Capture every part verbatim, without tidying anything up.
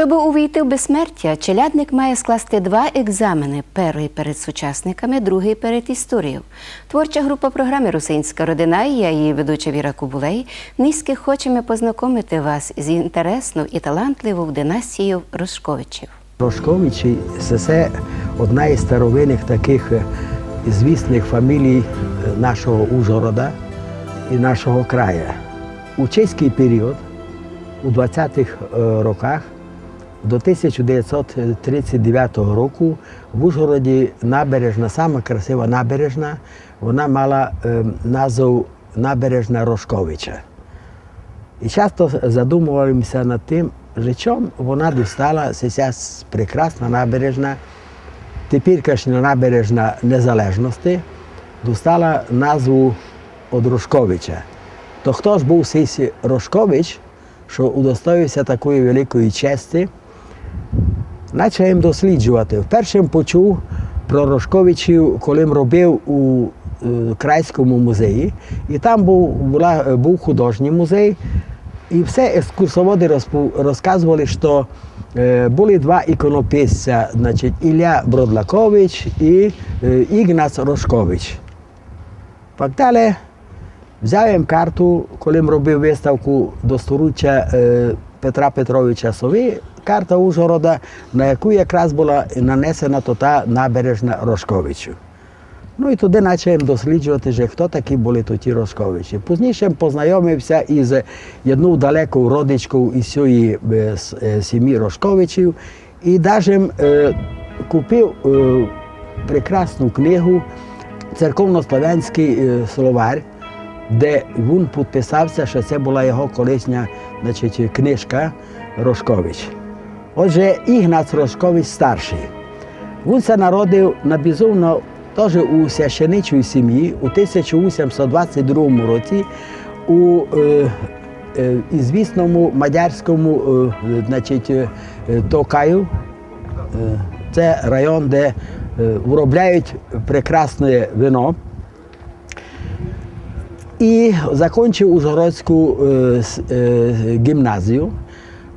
Щоб увійти в безсмертя, челядник має скласти два екзамены. Першый перед сучасниками, другый перед історією. Творча група програмы «Русинська родина» і я, її ведуча Віра Кубулей, нынька хочеме познакомити вас з інтересною і талантливою династією Рошковичів. Рошковичі — се, се одна із старовинных такых, е, ізвісных фамілій, е, нашого Ужгорода і нашого края. У чеськый період, у двадцятых, е, роках, до тисяча девятсот тридцять девятого року в Ужгороді набережна, сама красива набережна, вона мала, е, назов набережна Рошковича. І часто задумував им ся над тым, же чом вона достала, се ся с-, прекрасна набережна, теперькашня набережна Незалежности, достала назву од Рошковича. То хто ж быв сись Рошкович, што удостоїв ся такої великої чести? Начав им досліджовати. Вперше им почув про Рошковичів, коли им робив у, е, Крайському музеї. І там быв, была, быв художній музей. І все екскурсоводы розпу-, розказовали, што, е, были два іконописця, значить, Ілля Бродлакович і, е, Ігнац Рошкович. Пак дале взяв им карту, коли им робив выставку до сторіччя, е, Петра Петровича Совы, карта Ужгорода, на яку якраз была нанесена тота набережна Рошковичів. Ну і туды начав им досліджовати, же хто такі были тоті Рошковичі. Пізніше им познайомив ся із єднов далеков родичков із сьої, е, с-, е, сімї Рошковичів, і даже, е, купив, е, прекрасну книгу, церковнославянськый, е, словарь, де вун підписав ся, што се была його колишня, значить, книжка Рошкович. Отже, Ігнац Рошкович старшый. Вун ся народив на бізувно тоже у священичій сімї у тисяча вісімсот двадцять другому році у, е, е, ізвісному мадярському, е, значить, е, е, Токаю. Е, се район, де, е, вырабляють прекрасне вино. І закончив Ужгородську, е, с-, е, гімназію.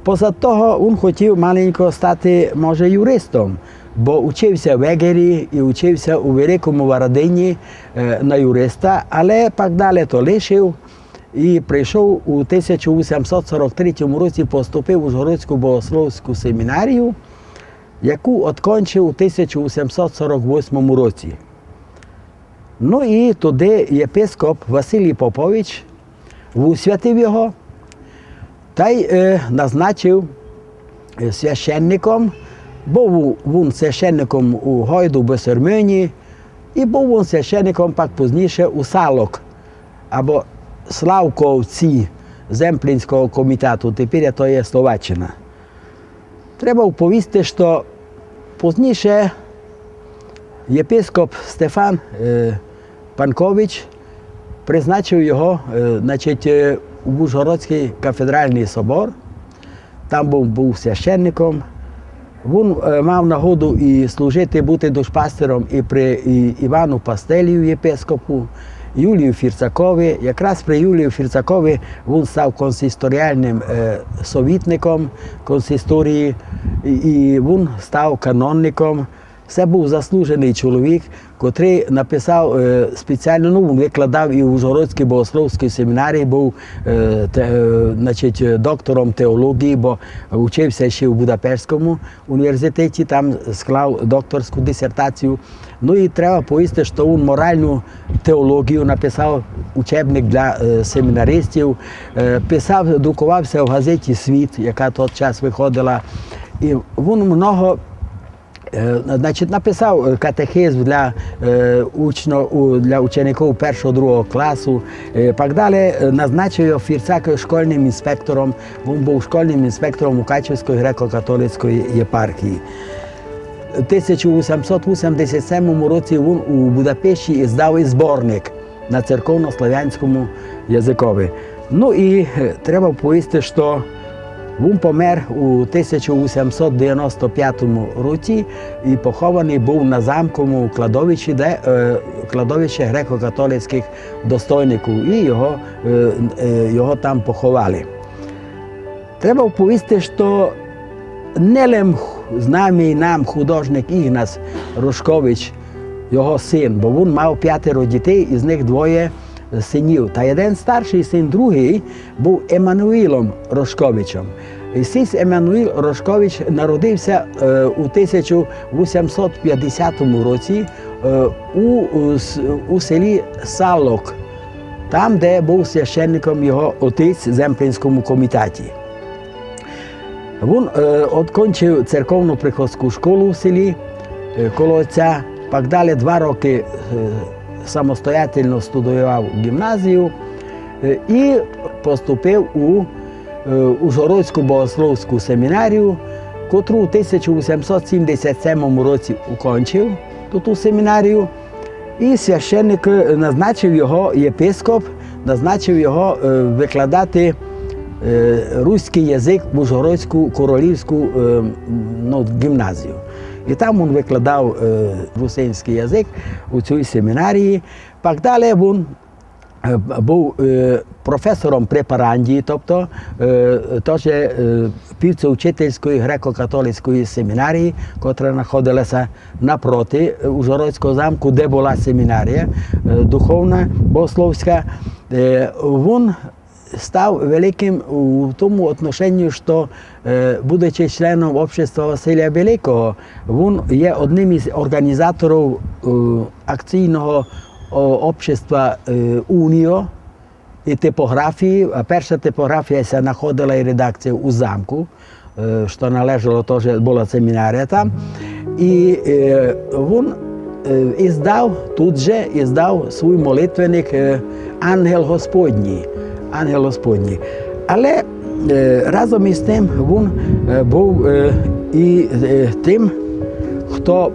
Позад того вун хотів маленько стати, може, юристом, бо учив ся в Егері і учив ся у Великому Варадині, е, на юриста, але пак дале то лишив і прийшов у тисяча вісімсот сорок третьому році, поступив в Ужгородську богословську семінарію, яку откончив у тисяча вісімсот сорок восьмому році. Ну і туды єпископ Василій Попович высвятив його тай, е, назначив, е, священником. Быв вун священником у Гойду, Бесермині, і быв вун священником пак пізніше у Салок, або Славковці Земплінського комітету, тепер то є Словаччина. Треба уповісти, што пізніше єпископ Стефан, е, Панкович призначив його, е, значить, е, в Ужгородськый кафедральный собор. Там быв, быв священником. Вун, е, мав нагоду і служити, быти душпастером і при, і Івану Пастелію, єпископу, Юлію Фірцакови. Якраз при Юлію Фірцакови вун став консисторіальным, е, совітником консисторії, і, і вун став канонником. Се быв заслуженый чоловік, котрый написав, е, спеціално, ну, вун выкладав і в Ужгородській богословській семінарії, быв, е, те-, е, значить, е, доктором теолоґії, бо учив ся іщи у Будапештському універзітеті, там склав докторську дисертацію. Ну і треба повісти, што вун моралну теолоґію написав, учебник для, е, семінаристів, е, писав, друковав ся в газеті «Світ», яка тот час выходила. І вун много, е, значить, написав, е, катехизм для, е, учно-, у-, для учеників першого, другого класу. Е, пак дале, е, назначив його Фірцак школьным інспектором. Вун быв школьным інспектором Мукачевської греко-католицької єпархії. В тисяча вісімсот вісімдесят семому році вун у Будапешті издав і зборник на церковнославянському языкови. Ну і, е, треба повісти, што вун помер у тисяча вісімсот девяносто пятому році і похованый быв на замковому кладовищі, де, е, кладовище греко-католицькых достойників, і його, е, е, його там поховали. Треба повісти, што не лем х-, знамый нам художник Ігнац Рошкович, його син, бо вун мав пятеро дітей, із них двоє синів. Та єден старшый син, другый, быв Емануїлом Рошковичом. І сись Емануїл Рошкович народив ся, е, у тисяча вісімсот пятдесятому році, е, у, у с-, у селі Салок, там, де быв священником його отець в Земплинському комітаті. Вун, е, одкончив церковну приходську школу в селі, е, коло отця, пак далі два рокы, е, самостоятельно студовав ґімназію, е, і поступив у, е, Ужгородську богословську семінарію, котру у тисяча вісімсот сімдесят семому році укончив ту, ту семінарію. І священник, е, назначив його, єпископ назначив його, е, викладати, е, руськый язык в Ужгородську королівську, е, ну, ґімназію. І там вун викладав, е, русинськый язык у цій семінарії. Пак далі вун, е, быв, е, професором при Парандії, тобто, е, тоже, е, півцеучительської греко-католицької семінарії, котра находила ся напроти, е, Ужгородського замку, де была семінарія, е, духовна, богословська. Е, вун став великым у тому отношенню, што, е, будучи членом общества Василія Великого, вун є одним із організаторів, е, акційного, о, общества, е, Уніо і типографії. А перша типографія ся находила і редакція у замку, е, што належало тоже, была семінарія там. І, е, вун, е, іздав тут же, іздав свій молитвенник, е, Ангел Господній. Ангел Господній. Але, е, разом із тым вун, е, быв, е, і, е, тым, хто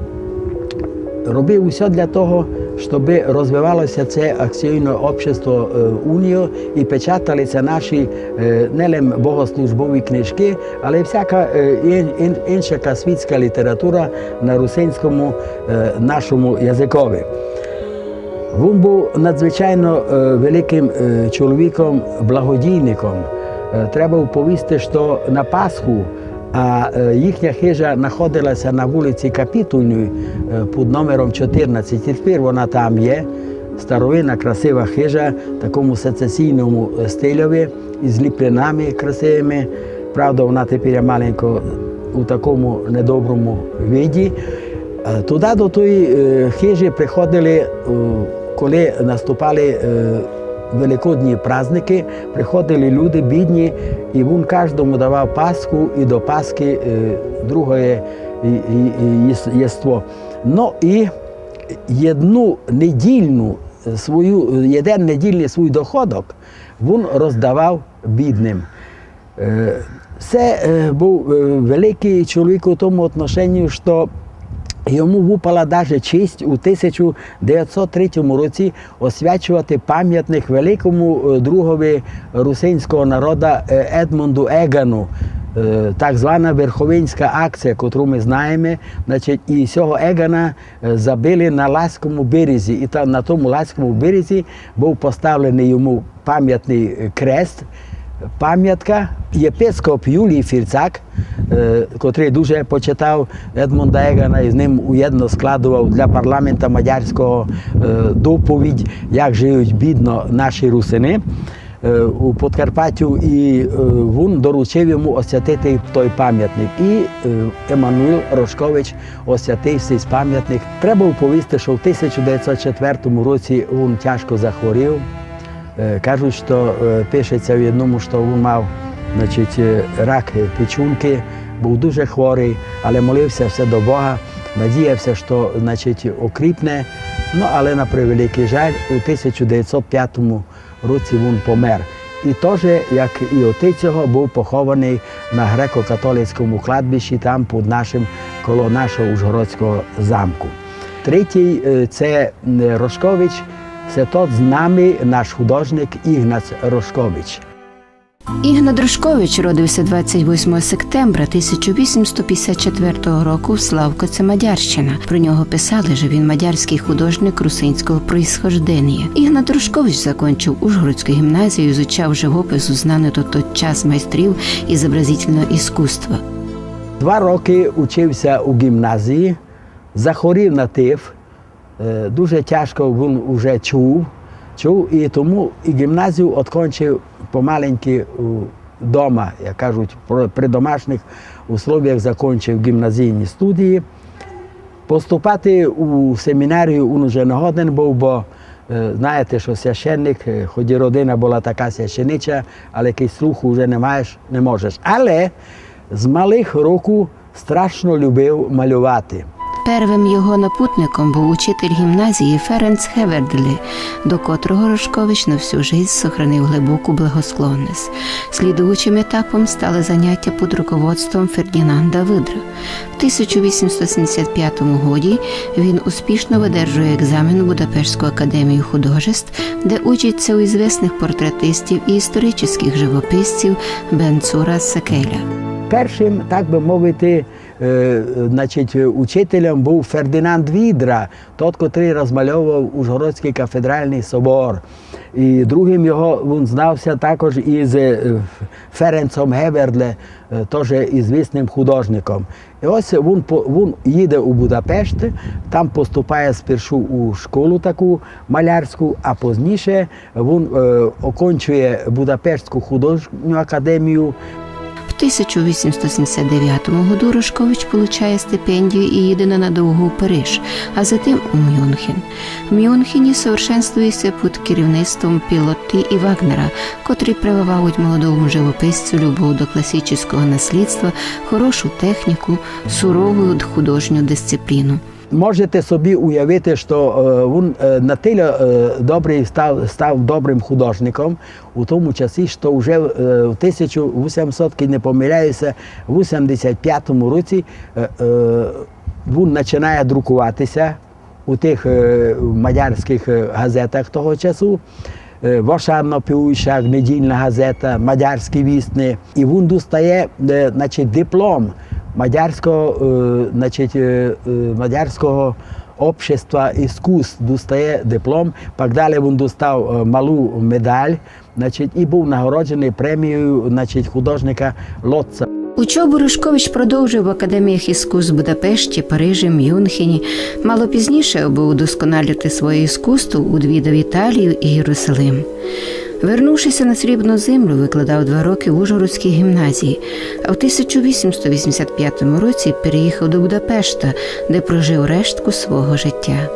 робив усьо для того, щобы розвивало ся це акційне общество, е, Уніо, і печатали ся наші, е, не лем богослужбові книжкы, але й всяка, е, ін-, ін-, інша світська література на русинському, е, нашому языкови. Вун быв надзвичайно, е, великым, е, чоловіком, благодійником. Е, треба уповісти, што на Пасху, а, е, їхня хижа находила ся на вулиці Капітульній, е, під номером чотирнадцять. І тепер вона там є. Старовинна, красива хижа в такому сецесійному, е, стильови, із ліплинами красивыми. Правда, вона тепер є маленько у такому недоброму виді. Е, туды до тої, е, хижі приходили, е, коли наступали, е, великодні праздникы, приходили люди бідні, і вун каждому давав Пасху і до Пасхы, е, другоє і, і, і єс-, єство. Но і єдну недільну, е, свою, єден недільный свій доходок вун роздавав бідным. Е, се, е, быв, е, великый чоловік у тому отношенню, што йому выпала даже честь у тисяча девятсот третьому році освячовати памятник великому, е, другови русинського народа, е, Едмунду Еґану, е, так звана Верховинська акція, котру мы знаєме, значить, і сього Еґана, е, забили на Лаському березі. І та, на тому Лаському березі быв поставленый йому памятный, е, крест, памятка. Єпископ Юлій Фірцак, е, котрый дуже почитав Едмунда Еґана і з ним уєдно складовав для парламента мадярського, е, доповідь, як жиють бідно наші русины, е, у Подкарпатю, і, е, вун доручив йому освятити той памятник. І, е, Емануїл Рошкович освятив сей памятник. Треба уповісти, што в тисяча девятсот четвертому році вун тяжко захворів. Е, кажуть, што, е, пише ся в єдному, што вун мав, значить, е, рак, е, печункы, быв дуже хворый, але молив ся все до Бога, надіяв ся, што, значить, окріпне. Ну, але на превеликый жаль, у тисяча девятсот пятому році вун помер. І тоже, як і отець його, быв похованый на греко-католицькому кладбищі, там під нашим, коло нашого Ужгородського замку. Третій, е, се, м, Рошкович, се тот знамый наш художник Ігнац Рошкович. Ігнат Рошкович родив ся двадцять восьмого септембра тисяча вісімсот пятдесят четвертого року в Славковци, Мадярщина. Про нього писали, што він мадярськый художник русинського происхожденія. Ігнат Рошкович закончив Ужгородську ґімназію, ізучав живопис у знаных до тот час майстрів ізобразительного іскусства. Два рокы учив ся у ґімназії, захворів на тиф, е, дуже тяжко вун уже чув, чув, і тому і ґімназію одкончив помаленькы у дома, як кажуть, про-, при домашніх условіях закончив ґімназійні студії. Поступати у семінарію вун уже не годен быв, бо, е, знаєте, што священник, е, хоть і родина была така священича, але кидь слуху вже не маєш, не можеш. Але з малых років страшно любив малювати. Первым його напутником быв учитель ґімназії Ференц Гевердлі, до котрого Рожкович на всю жизнь сохранив глибоку благосклонность. Слідуючым етапом стали заняття під руководством Фердінанда Выдра. В тисяча вісімсот сімдесят пятому годі він успішно выдержує екзамен в Будапештську академію художеств, де учить ся у ізвісных портретистів і історическых живописців Бенцура Секеля. Першым, так бы мовити, е, значить, учителем быв Фердінанд Відра, тот, котрый розмальовував Ужгородськый кафедральный собор. І другым його, вун знав ся також із, е, Ференцом Гевердлі, е, тоже ізвісным художником. І ось вун по-, вун їде у Будапешт, там поступає спершу у школу таку малярську, а позніше вун, е, окончує Будапештську художню академію. В тисяча вісімсот сімдесят девятому году Рожкович получає стипендію і їде ненадовго у Париж, а затым у Мюнхен. В Мюнхені совершенствує ся під керівництвом Пілотті і Вагнера, котрі прививають молодому живописцю любов до класичного наслідства, хорошу техніку, сурову художню дисципліну. Можете собі уявити, што, е, вун, е, натілько, е, добрый став, став добрым художником, у тому часі, што вже, е, в тисяча вісімсот, кидь не помиляю ся, вісімдесят пятому році, е, е, вун починає друкувати ся у тых, е, мадярськых, е, газетах того часу, е, Vasárnapi Újság, недільна газета, Мадярські вісни. І вун достає, е, значить, диплом мадярського, е, значить, е, е, мадярського общества іскусств, достає диплом. Пак далі вун достав, е, малу медаль, значить, і быв нагородженый премією, значить, художника Лоцца. Учобу Рожкович продовжив в академіях іскусств Будапешті, Парижі, Мюнхені. Мало пізніше, абы удосконалити своє іскусство, удвідав Італію і Єрусалим. Вернувши ся на Срібну землю, викладав два рокы в Ужгородській гімназії, а в тисяча вісімсот вісімдесят пятому році переїхав до Будапешта, де прожив рештку свого життя.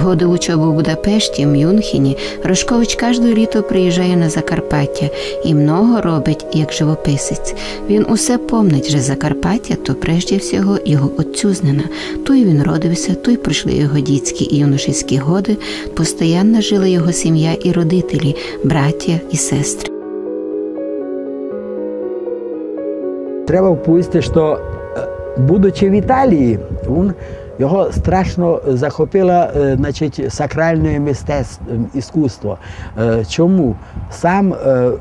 Годы учобы в Будапешті, Мюнхені Рожкович кажде літо приїжджає на Закарпаття і много робить як живописець. Він усе помнить, же Закарпаття то прежде всього його отцюзнина. Туй він родив ся, туй пройшли його дітські і юношеські годы, постоянно жили його сім'я і родителі, браття і сестры. Треба вповісти, што, е, будучи в Італії, вун, його страшно захопило, е, значить, сакральне мистецтво, іскусство. Е, чому? Сам, е,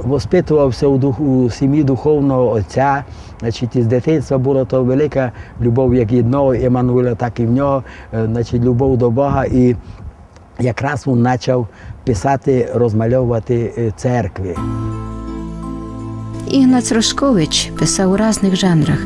воспитував ся у дух-, у сім'ї духовного отця, значить, із дитинства была то велика любов як єдного Емануїла, так і в нього, е, значить, любов до Бога. І якраз вун почав писати, розмальовувати, е, церкви. Ігнац Рожкович писав у разных жанрах.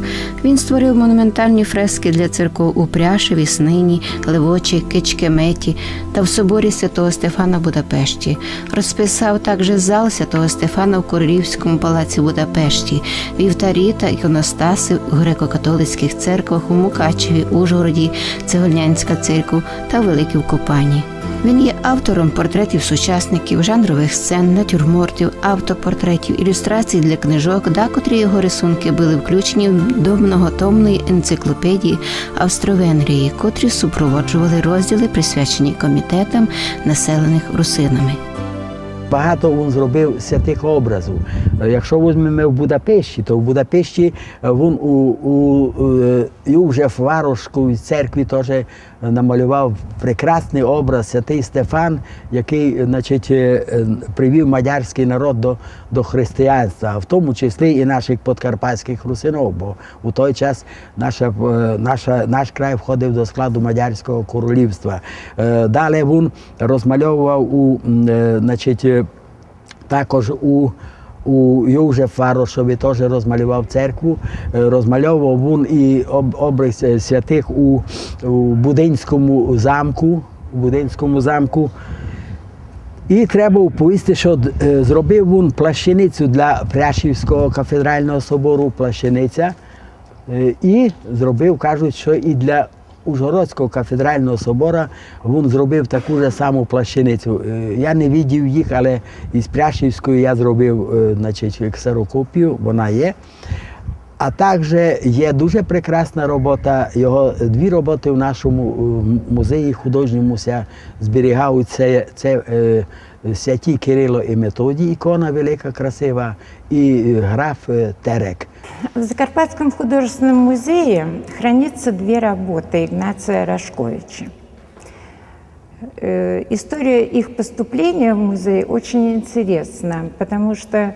Він створив монументальні фрескы для церков у Пряшеві, Снині, Левочі, Кечкеметі та в соборі святого Стефана в Будапешті. Розписав также зал святого Стефана в Королівському палаці в Будапешті, вівтарі та іконостаси в греко-католицькых церквах у Мукачеві, Ужгороді, Цегольнянська церква та Великій Копані. Він є автором портретів сучасників, жанровых сцен, натюрмортів, автопортретів, ілюстрацій для книжок. Дакотрі його рисункы были включені до многотомної енциклопедії Австро-Венгрії, котрі супроводжували розділы, присвячені комітетам, населеных русинами. Багато вун зробив святых образів. Е, якщо возьмеме в Будапешті, то в Будапешті, е, вун у, у, е, Йовжеф-Варошській церкві тоже намалював прекрасный образ, святый Стефан, якый, значить, е, е, привів мадярськый народ до, до християнства, а в тому числі і нашых подкарпатськых русинов, бо у той час наша, е, наша, наш край входив до складу Мадярського королівства. Е, далі вун розмальовував у, м, е, значить, е, також у, У Йовжеф Варошови тоже розмальовав церкву, е, розмальовав вун і об-, образ, е, святых у, у Будинському замку, у Будинському замку. І треба уповісти, што, е, зробив вун плащаницю для Пряшівського кафедрального собору, плащаниця, е, і зробив, кажуть, што і для Ужгородського кафедрального собора вун зробив таку же саму плащаницю. Е, я не видів їх, але із Пряшівської я зробив, е, значить, ксерокопію, вона є. А також є дуже прекрасна робота, його дві роботи в нашому, е, музеї художньому ся зберігають. Це, це, е, святі Кирило і Методій, ікона велика, красива, і, е, граф, е, Терек. В Закарпатском художественном музее хранится две работы Игнация Рожковича. Э, история их поступления в музей очень интересна, потому что,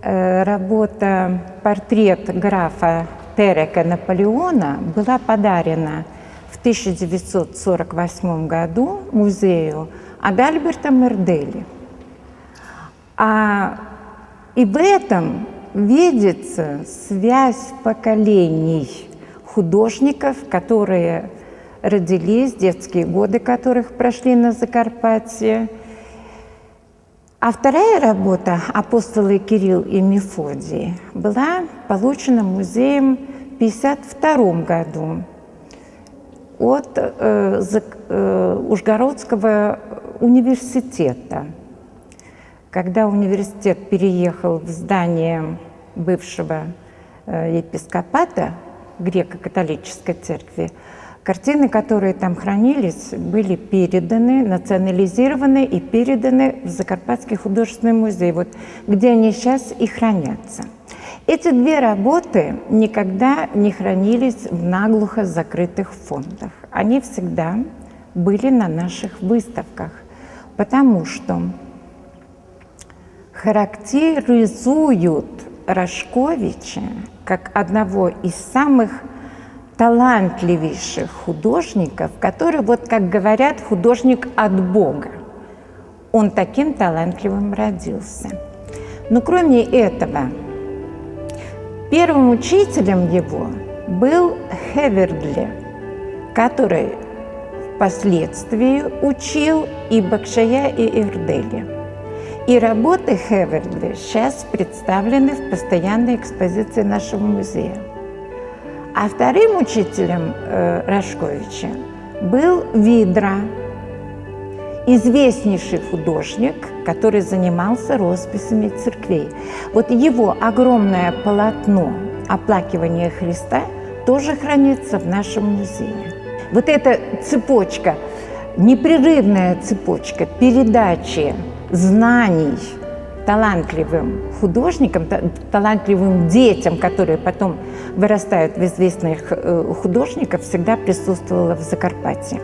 э, работа, портрет графа Терека Наполеона была подарена в тысяча девятьсот сорок восьмом году музею Адальберта Мердели. А, и в этом видится связь поколений художников, которые родились, детские годы которых прошли на Закарпатье. А вторая работа «Апостолы Кирилл и Мефодий» была получена музеем в пятьдесят втором году от, э, зак-, э, Ужгородского университета. Когда университет переехал в здание бывшего, э, епископата греко-католической церкви, картины, которые там хранились, были переданы, национализированы и переданы в Закарпатский художественный музей, вот, где они сейчас и хранятся. Эти две работы никогда не хранились в наглухо закрытых фондах. Они всегда были на наших выставках, потому что характеризуют Рожковича как одного из самых талантливейших художников, который, вот как говорят, художник от Бога. Он таким талантливым родился. Но кроме этого, первым учителем его был Хевердле, который впоследствии учил и Бакшая, и Эрдели. И работы Хевердле сейчас представлены в постоянной экспозиции нашего музея. А вторым учителем, э, Рожковича был Видра, известнейший художник, который занимался росписями церквей. Вот его огромное полотно «Оплакивание Христа» тоже хранится в нашем музее. Вот эта цепочка, непрерывная цепочка передачи знаний талантливым художникам, та-, талантливым детям, которые потом вырастают в известных, э, художников, всегда присутствовала в Закарпатье.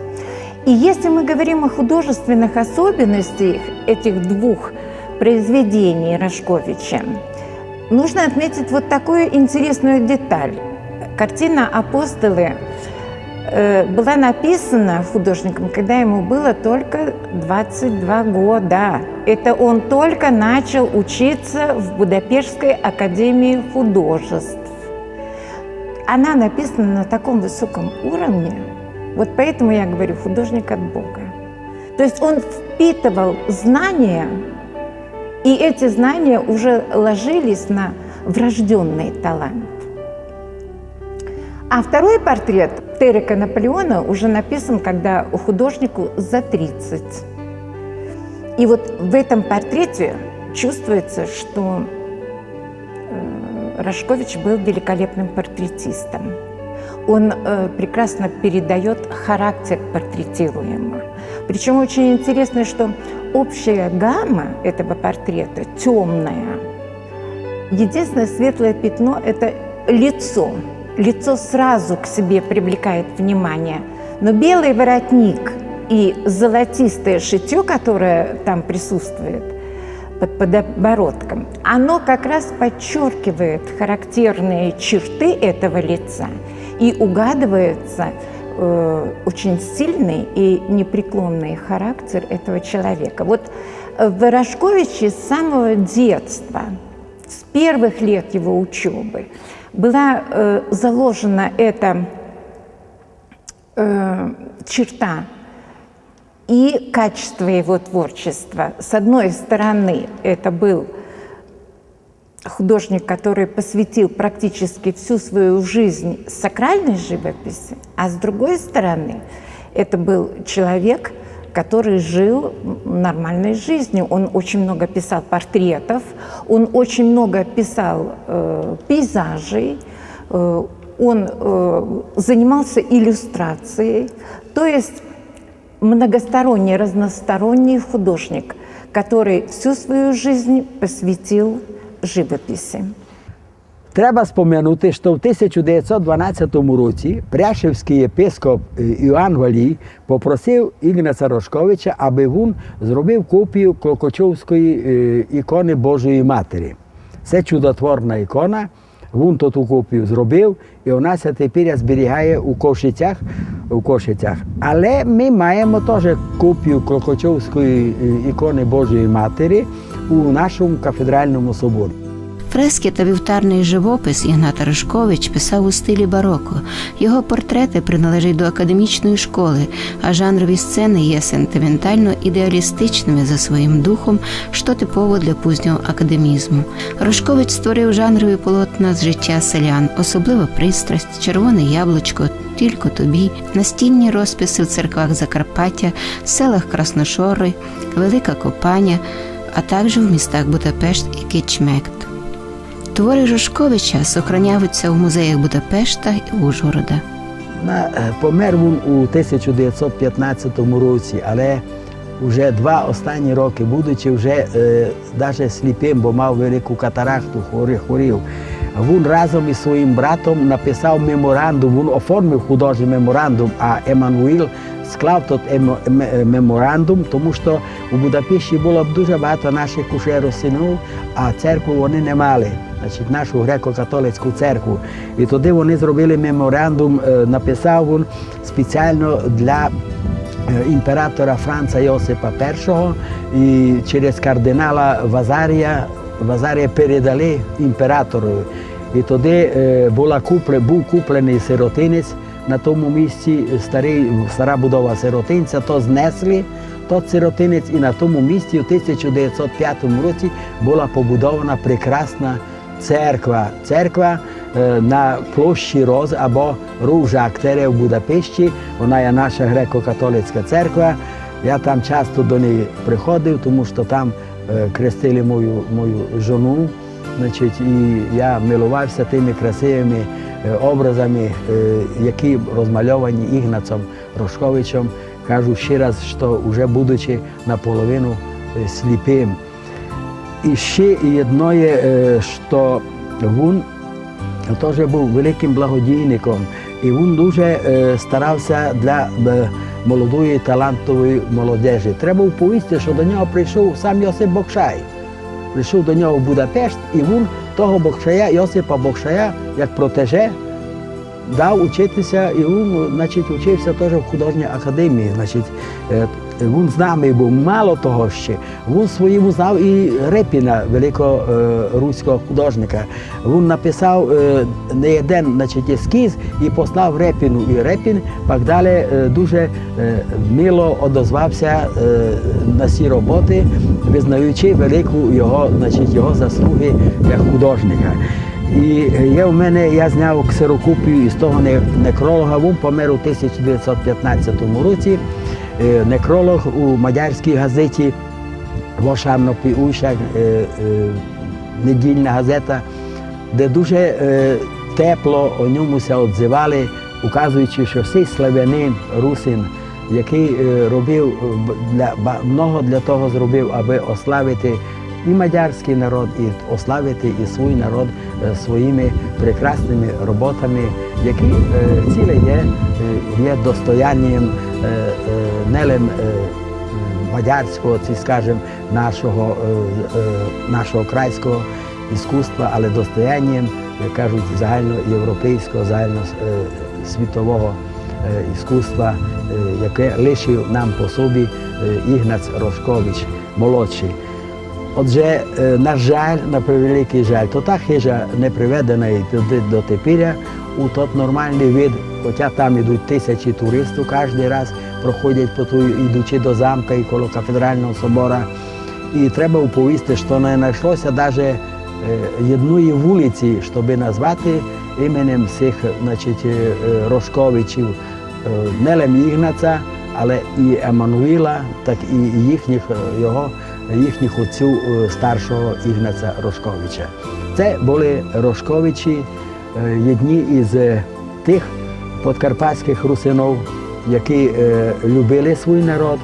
И если мы говорим о художественных особенностях этих двух произведений Рожковича, нужно отметить вот такую интересную деталь. Картина «Апостолы», э, была написана художником, когда ему было только двадцать два года. Это он только начал учиться в Будапештской академии художеств. Она написана на таком высоком уровне. Вот поэтому я говорю, художник от Бога. То есть он впитывал знания, и эти знания уже ложились на врождённый талант. А второй портрет Терека Наполеона уже написан, когда художнику за тридцать. И вот в этом портрете чувствуется, что, э, Рожкович был великолепным портретистом. Он, э, прекрасно передаёт характер портретируемого. Причём очень интересно, что общая гамма этого портрета тёмная. Единственное светлое пятно — это лицо. Лицо сразу к себе привлекает внимание. Но белый воротник и золотистое шитьё, которое там присутствует под подбородком, оно как раз подчёркивает характерные черты этого лица и угадывается, э, очень сильный и непреклонный характер этого человека. Вот, э, в Рожковиче с самого детства С первых лет его учёбы была, э, заложена эта, э, черта и качество его творчества. С одной стороны, это был художник, который посвятил практически всю свою жизнь сакральной живописи, а с другой стороны, это был человек, который жил нормальной жизнью. Он очень много писал портретов, он очень много писал, э, пейзажей, э, он, э, занимался иллюстрацией. То есть многосторонний, разносторонний художник, который всю свою жизнь посвятил живописи. Треба спомянути, што в тисяча девятсот дванадцятому році пряшевськый єпископ, е, Іоанн Валій попросив Ігнаца Рошковича, абы вун зробив копію Клокочовської, е, іконы Божої Матері. Се чудотворна ікона, вун тоту копію зробив, і она ся тепер зберігає у Кошицях, у Кошицях. Але мы маєме тоже копію Клокочовської, е, іконы Божої Матері у нашому кафедральному соборі. Фрески та вівтарний живопис Ігнат Рошкович писав у стилі бароко. Його портреты приналежать до академічної школы, а жанрові сцены є сентиментално-ідеалістичными за своїм духом, што типово для пізнього академізму. Рошкович створив жанрові полотна з життя селян, особлива пристрасть, червоне яблучко, тілько тобі, настінні розписи в церквах Закарпаття, селах Красношоры, Велика Копаня, а также в містах Будапешт і Кічмект. Творы Рошковича сохранявуть ся у музеях Будапешта і Ужгорода. На, е, помер вун у тисяча девятсот пятнадцятому році, але уже два останні рокы, будучи вже, е, даже сліпим, бо мав велику катаракту, хворі-, хворів. Вун разом із своїм братом написав меморандум, вун оформив художній меморандум, а Емануїл склав тот емо-, ме-, меморандум, тому што у Будапешті было дуже багато наших уже русинів, а церкву вони не мали, значить, нашу греко-католицьку церкву. І тоді вони зробили меморандум, е, написав вун спеціално для, е, імператора Франца Йосипа Першого і через кардинала Вазарія, Вазарія передали імператорови. І тоді, е, была купле-, быв купленый сиротинець на тому місці, старый, стара будова сиротинця, то знесли, тот сиротинець, і на тому місці у тисяча девятсот пятому році была побудована прекрасна церква. Церква, е, на площі Роз або Rózsa tér в Будапешті, она є наша греко-католицька церква. Я там часто до неї приходив, тому што там, е, крестили мою, мою жону. Значить, і я миловав ся тыми красивыми, е, образами, е, які розмальовані Ігнацом Рошковичом. Кажу ще раз, што уже будучи наполовину, е, сліпим. І ще єдно є, е, што вун тоже быв великым благодійником. І вун дуже, е, старав ся для, е, молодої талантової молодежі. Треба уповісти, што до нього прийшов сам Йосип Бокшай. Прийшов до нього в Будапешт, і вун того Бокшая, Йосипа Бокшая, як протеже, дав учити ся, і вун, значить, учив ся тоже в художній академії. Значить, е, вун знамый быв. Мало того ще, вун своїм знав і Репіна, великого, е, руського художника. Вун написав, е, не єден, значить, ескіз і послав Репіну. І Репін пак далі, е, дуже, е, мило одозвав ся, е, на сі роботы, визнаючи велику його, значить, його заслуги як художника. І є в мене, я зняв ксерокопію із того не-, некролога, вун помер у тисяча девятсот пятнадцятому році, е, некролог у мадярській газеті Vasárnapi Újság, е, е, недільна газета, де дуже, е, тепло о ньому ся одзивали, указуючи, што сей славянин, русин, якый, е, робив, е, б-, для, ба-, много для того зробив, абы ославити і мадярськый народ, і ославити і свій народ, е, своїми прекрасными роботами, які, е, ціле є, е, є достоянієм, е, е, не лем, е, мадярського, ци, скажем, нашого, е, е, нашого крайського іскусства, але достоянієм, як кажуть, загальноєвропейського, загально, е, світового, е, іскусства, е, яке лишив нам по собі, е, Ігнац Рошкович молодший. Отже, е, на жаль, на превеликый жаль, то та хижа не приведена і до, до тепер у тот нормалный вид, хоча там ідуть тисячі туристів каждый раз, проходять по ту, ідучи до замка і коло кафедрального собора. І треба уповісти, што не найшло ся даже, е, єдної вулиці, щобы назвати іменем сих, значить, е, е, Рошковичів, е, не лем Ігнаца, але і Емануїла, так і їхніх, е, його, їхніх отців, е, старшого Ігнаца Рошковича. Це были Рошковичі, е, єдні із, е, тых подкарпатськых русинов, які, е, любили свій народ,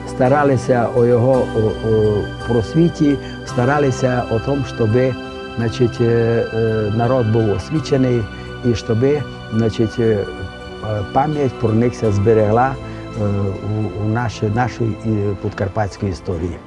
старали ся о його, о, о просвіті, старали ся о том, щобы, значить, е, е, народ быв освіченый і щобы, значить, е, е, память про них ся зберегла, е, у, у нашій, нашій, е, подкарпатській історії.